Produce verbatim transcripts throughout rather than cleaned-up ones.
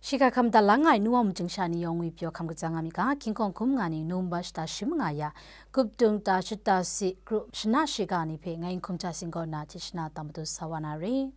Shiga hkam da lang ai nu wa mungchying sha ni yawng ngwi pyaw hkam kaja nga mi ga, hkying hkawng hkum nga ni November shata shi manga ya, Guptung ta shata si kru shana shiga ni hpe ngai n hkum hta sing kaw na hte shana tam matu sa wa na re.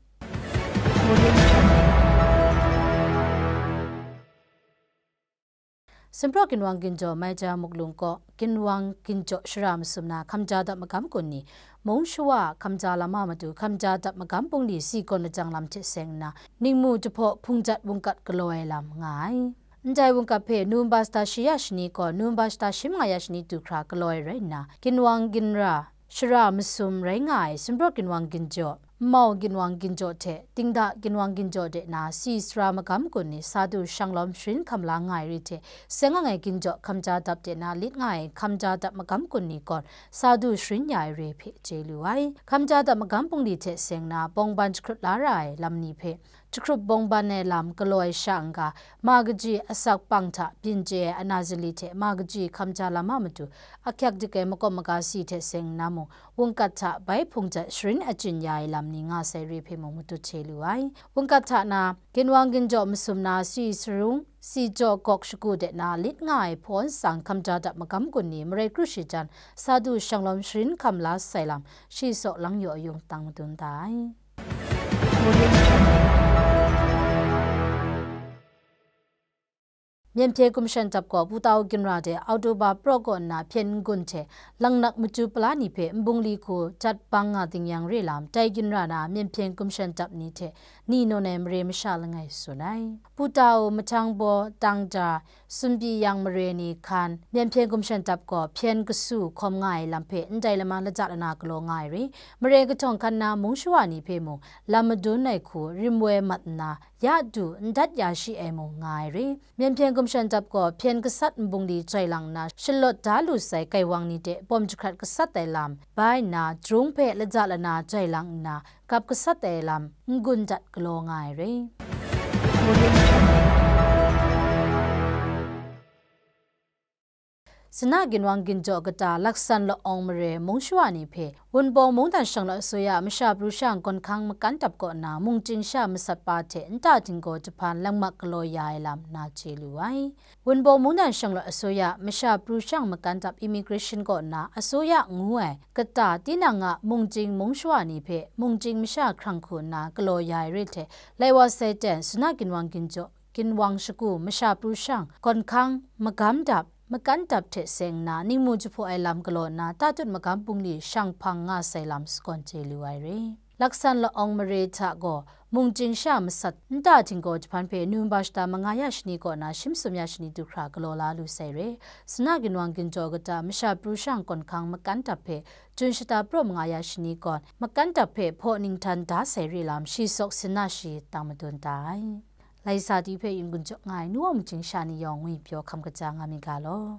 Sumpraw ginwang ginjaw Maija Muklung kaw ginwang ginjaw shara masum na hkamja dap magam kun ni, mung shawa hkamja lama matu hkamja dap magam bungli si gawn lajang lam hte seng nna, ningmu jahpaw hpung jat wungkat galaw ai lam nga ai. Ndai wungkat hpe November shata shi ya shani gaw November shata shi manga ya shani du hkra galaw ai rai nna, ginwang ginra shara masum rai nga ai Sumpraw ginwang ginjaw, Nmau ginwang ginjaw hte Dingda ginwang ginjaw de na si sara magam kun ni sa du shanglawm sharin hkam la nga ai re hte, seng ang ai ginjaw hkamja dap de na lit nga ai hkamja dap magam kun ni gawn sa du sharin ya ai re hpe chye lu ai. Hkamja dap magam bungli hte seng na bawngban jahkrut la ra ai lam ni hpe jahkrup bawngban ai lam galaw ai sha n-ga, ma kaji asak pang hta byin chye ai ana zali hte ma kaji hkamja lama matu ahkyak dik ai makawp maga si hte seng nna mung, wungkat hta bai hpung jat sharin achyin ya ai lam ni nga sai re hpe mung matut hte lu ai. Wungkat hta na, ginwang ginjaw masum na si sarung, si jaw gawk shagu de na lit nga ai hpawn tsang hkamja dap magam kun ni marai kru shi jan, sa du shanglawm sharin hkam la sai lam, shi saw lang yaw yung tang madun da ai. Myen hpyen gumshan dap gaw Putau ginra de October praw kaw nna hpyen n-gun hte langnak matu pala ni hpe nbungli hku jat bang nga ding yang re lam, dai ginra na myen hpyen gumshan dap ni hte ni nawn ai mare masha langai tsun ai. Putau, Mahtang baw, Tangda, Sumpi yang mare ni hkan, myen hpyen gumshan dap gaw hpyen kasu hkawm nga ai lam hpe ndai lama laja lana galaw nga ai re, mare kahtawng hkan na mung shawa ni hpe mung lam madun ai hku rim woi mat nna, ya du n dat ya shi ai mung nga ai re. Myen hpyen gumshan dap gaw hpyen gasat nbungli joi lang nna, shalawt da lu sai gaiwang ni de bawm jahkrat gasat ai lam bai nna, jahkrung hpe laja lana joi lang nna, gap gasat ai lam n-gun dat galaw nga ai re. Sana ginwang ginjaw kata laksan lawawng mare mung shawa ni hpe Wunpawng mungdan shanglawt asuya masha pru sha gawn hkang makan dap kaw nna mungchying sha masat pa hte nta htinggaw jahpan langmak galaw ya ai lam na chye lu ai. Wunpawng mungdan shanglawt asuya masha pru sha makan dap immigration kaw nna asuya ngu ai kata tinang a mungchying mung shawa ni hpe mungchying masha hkrang hku nna galaw ya ai re hte, lai wa sai ten, Sana ginwang ginjaw ginwang shagu masha pru sha gawn hkang magam dap, makan dap hte seng nna, ningmu jahpaw ai lam galaw nna, tatut magam bungli shang hpang nga sai lam sagawn chye lu ai re. Laksan lawawng mare hta gaw, mungchying sha masat nta htinggaw jahpan hpe November shata manga ya shani kaw na, shim sum ya shani du hkra galaw la lu sai re. Sana ginwang ginjaw kata masha pru sha gawn hkang makan dap hpe, Jun shata praw manga ya shani gawn, makan dap hpe hpaw ninghtan da sai re lam, shi sawk sin na shi tang madun da ai. Lai sa ti hpe yin gun jaw nga ai, nu wa mungchying sha ni yawng ngwi pyaw hkam kaja nga mi ga law.